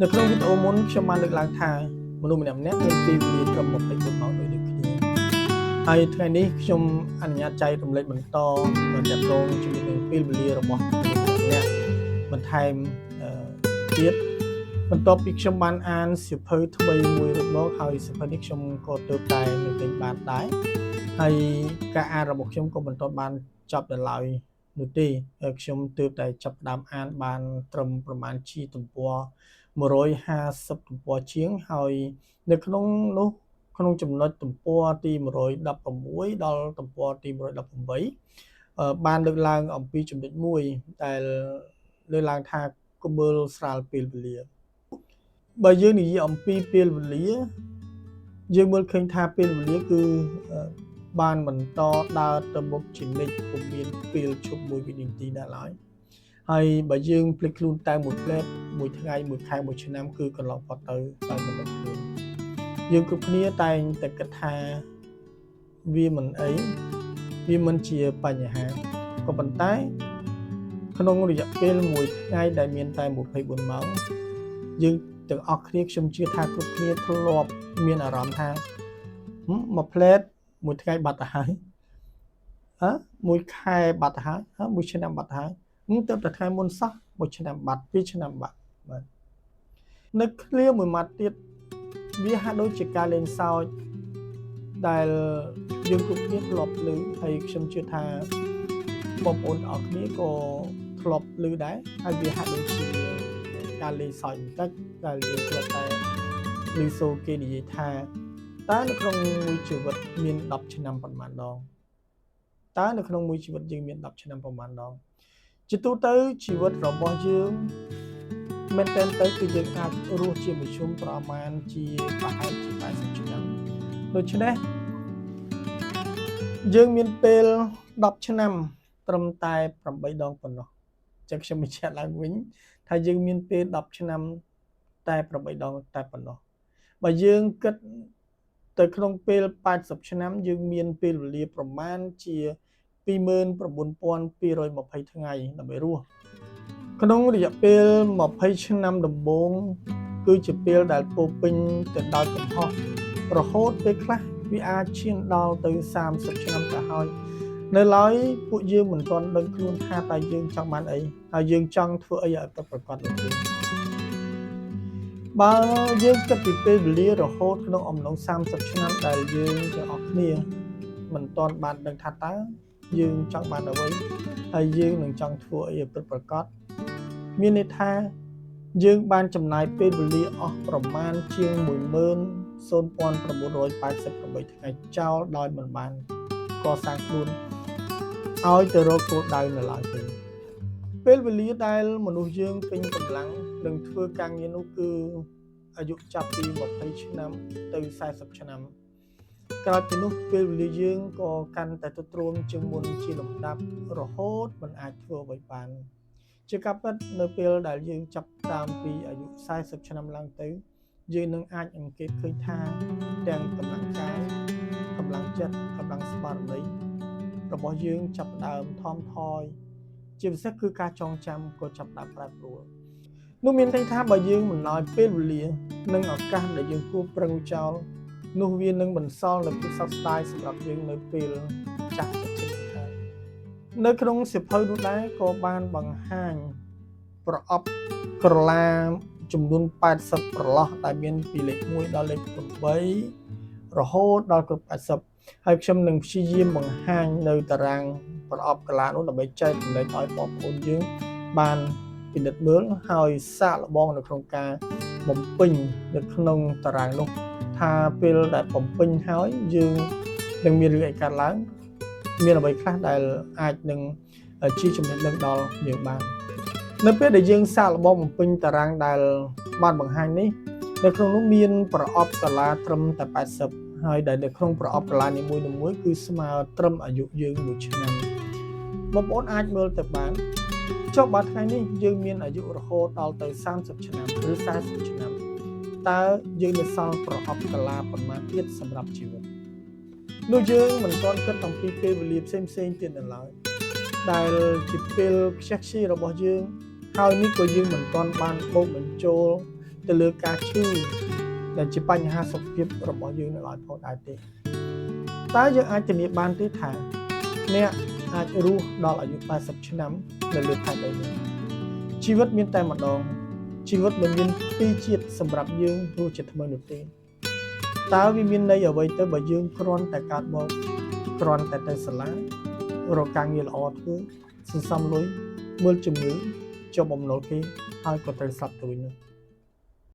នៅក្នុងវីដេអូមុនខ្ញុំបានលើកឡើងថាមនុស្សម្នាក់ៗមានពេលវេលាត្រឹម24ម៉ោងដូចៗគ្នាហើយថ្ងៃនេះខ្ញុំអនុញ្ញាតចែករំលែកបន្តទាក់ទងជាមួយនឹងពេលវេលារបស់មនុស្សម្នាក់ៗបន្ថែមទៀតបន្ទាប់ពីខ្ញុំបានអានសៀវភៅថ្មីមួយរួចមកហើយសៀវភៅនេះខ្ញុំក៏ទើបតែនឹងទិញបានដែរហើយការអានរបស់ខ្ញុំក៏មិនទាន់បានចប់ដល់ឡើយនោះទេខ្ញុំទើបតែចាប់ផ្ដើមអានបានត្រឹមប្រមាណជាទំព័រ150ទំព័រជាងហើយនៅក្នុងនោះក្នុងចំណុចទំព័រទី116ដល់ទំព័រទី118បានលើកឡើងអំពីចំណុចមួយដែលលើកឡើងថាកុំមើលស្រាលពេលវេលាបើយើងនិយាយអំពីពេលវេលាយើងមើលឃើញថាពេលវេលាគឺបានបន្តដើរទៅមុខជានិច្ចពុំមានពេលឈប់មួយវិនាទីណាឡើយហើយបើយើងភ្លេចខ្លួនតែមួយភ្លែតមួយថ្ងៃមួយខែមួយឆ្នាំគឺកន្លងផុតទៅដោយមិនដឹងខ្លួនយើងគ្រប់គ្នាតែងតែគិតថាវាមិនអីវាមិនជាបញ្ហាក៏ប៉ុន្តែក្នុងរយៈពេលមួយថ្ងៃដែលមានតែ24ម៉ោងយើងទាំងអស់គ្នាខ្ញុំជឿថាគ្រប់គ្នាធ្លាប់មានអារម្មណ៍ថាមួយភ្លែតមួយថ្ងៃបាត់ទៅហើយហ៎មួយខែបាត់ទៅហើយហ៎មួយឆ្នាំបាត់ទៅហើយទៅតែថ្ងៃមុនសោះមួយឆ្នាំបាត់ពីរឆ្នាំបាត់បាទនៅឃ្លាមួយម៉ាត់ទៀតវាហាក់ដូចជាការលេងសើចដែលយើងគ្រប់គ្នាធ្លាប់ឮហើយខ្ញុំជឿថាបងប្អូនអរគ្នាក៏ធ្លាប់ឮដែរហើយវាហាក់ដូចជាការលេងសើចបន្តិចដែលយើងធ្លាប់តែឮសូរគេនិយាយថាតើនៅក្នុងមួយជីវិតមាន10ឆ្នាំប៉ុន្មានដងតើនៅក្នុងមួយជីវិតយើងមាន10ឆ្នាំប៉ុន្មានដងជាទូទៅជីវិតរបស់យើងមែនទែនទៅគឺយើងអាចរស់ជាមធ្យមប្រមាណជាប្រហែលជា80ឆ្នាំដូច្នេះយើងមានពេល10ឆ្នាំត្រឹមតែ8ដងប៉ុណ្ណោះចឹងខ្ញុំបញ្ជាក់ឡើងវិញថាយើងមានពេល10ឆ្នាំតែ8ដងតែប៉ុណ្ណោះបើយើងគិតទៅក្នុងពេល80ឆ្នាំយើងមានពេលវេលាប្រមាណជា29220ថ្ងៃដើម្បីរស់ក្នុងរយៈពេល20ឆ្នាំដំបូងគឺជាពេលដែលពោពេញទៅដោយកំហុសរហូតពេលខ្លះវាអាចឈានដល់ទៅ30ឆ្នាំទៅហើយនៅឡើយពួកយើងមិនទាន់ដឹងខ្លួនថាតើយើងចង់បានអីហើយយើងចង់ធ្វើអីឲ្យពិតប្រាកដនោះទេបើយើងគិតពីពេលវេលារហូតក្នុងអំឡុង30ឆ្នាំដែលយើងទាំងអស់គ្នាមិនទាន់បានដឹងថាតើយើងចង់បានអ្វីហើយយើងនឹងចង់ធ្វើអីឲ្យពិតប្រាកដមានន័យថាយើងបានចំណាយពេលវេលាអស់ប្រមាណជាង10988ថ្ងៃចោលដោយមិនបានកសាងខ្លួនឲ្យទៅរកគោលដៅនៅឡើយទេពេលវេលាដែលមនុស្សយើងពេញកម្លាំងនឹងធ្វើការងារនោះគឺអាយុចាប់ពី20ឆ្នាំទៅ40ឆ្នាំក្រោយពីនោះពេលវេលាយើងក៏កាន់តែទ្រុឌទ្រោមជាងមុនជាលំដាប់រហូតមិនអាចធ្វើអ្វីបានជាការពិតនៅពេលដែលយើងចាប់តាមពីអាយុ40ឆ្នាំឡើងទៅយើងនឹងអាចអង្កេតឃើញថាទាំងកម្លាំងកាយកម្លាំងចិត្តកម្លាំងស្មារតីរបស់យើងចាប់ផ្ដើមថមថយជាពិសេសគឺការចងចាំក៏ចាប់ផ្ដើមប្រែប្រួលនោះមានន័យថាបើយើងមិនឲ្យពេលវេលានិងឱកាសដែលយើងគួរប្រឹងចោលនោះវានឹងបន្សល់នូវភាពសោកស្ដាយសម្រាប់យើងនៅពេលចាស់ចិត្តទៅហើយនៅក្នុងសៀវភៅនោះដែរក៏បានបង្ហាញប្រអប់ក្រឡាចំនួន80ប្រឡោះដែលមានពីលេខ1ដល់លេខ8រហូតដល់គ្រប់80ហើយខ្ញុំនឹងព្យាយាមបង្ហាញនៅតារាងប្រអប់ក្រឡានោះដើម្បីចែករំលែកឲ្យបងប្អូនយើងបានពិនិត្យមើលហើយសាកល្បងនៅក្នុងការបំពេញនៅក្នុងតារាងនោះថាពេលដែលបំពេញហើយយើងនឹងមានរឿងអីកើតឡើងមានអ្វីខ្លះដែលអាចនឹងជាចំណេះដឹងដល់យើងបាននៅពេលដែលយើងសាកល្បងបំពេញតារាងដែលបានបង្ហាញនេះនៅក្នុងនោះមានប្រអប់កាឡាត្រឹមតែ80ហើយដែលនៅក្នុងប្រអប់កាឡានីមួយៗគឺស្មើត្រឹមអាយុយើងមួយឆ្នាំបងប្អូនអាចមើលទៅបានចុះបើថ្ងៃនេះយើងមានអាយុរហូតដល់ទៅ30ឆ្នាំឬ40ឆ្នាំតើយើងនៅសល់ប្រអប់កាឡាប៉ុន្មានទៀតសម្រាប់ជីវិតនោះយើងមិនទាន់គិតអំពីពេលវេលាផ្សេងៗទៀតនៅឡើយដែលជាពេលខ្ជះខ្ជាយរបស់យើងហើយនេះក៏យើងមិនទាន់បានបូកបញ្ចូល ទៅលើការឈឺដែលជាបញ្ហាសុខភាពរបស់យើងនៅឡើយផងដែរទេតើយើងអាចធានាបានទេថាអ្នកអាចរស់ដល់អាយុ80ឆ្នាំនៅលើផែនដីនេះជីវិតមានតែម្ដងជីវិតមិនមានពីរជាតិសម្រាប់យើងរស់ជាថ្មីនោះទេតើវាមានន័យអ្វីទៅបើយើងគ្រាន់តែកើតមកគ្រាន់តែទៅសាលារកការងារល្អធ្វើសន្សំលុយមើលជំងឺជាប់បំណុលគេហើយក៏ត្រូវស្លាប់ទៅវិញនោះ។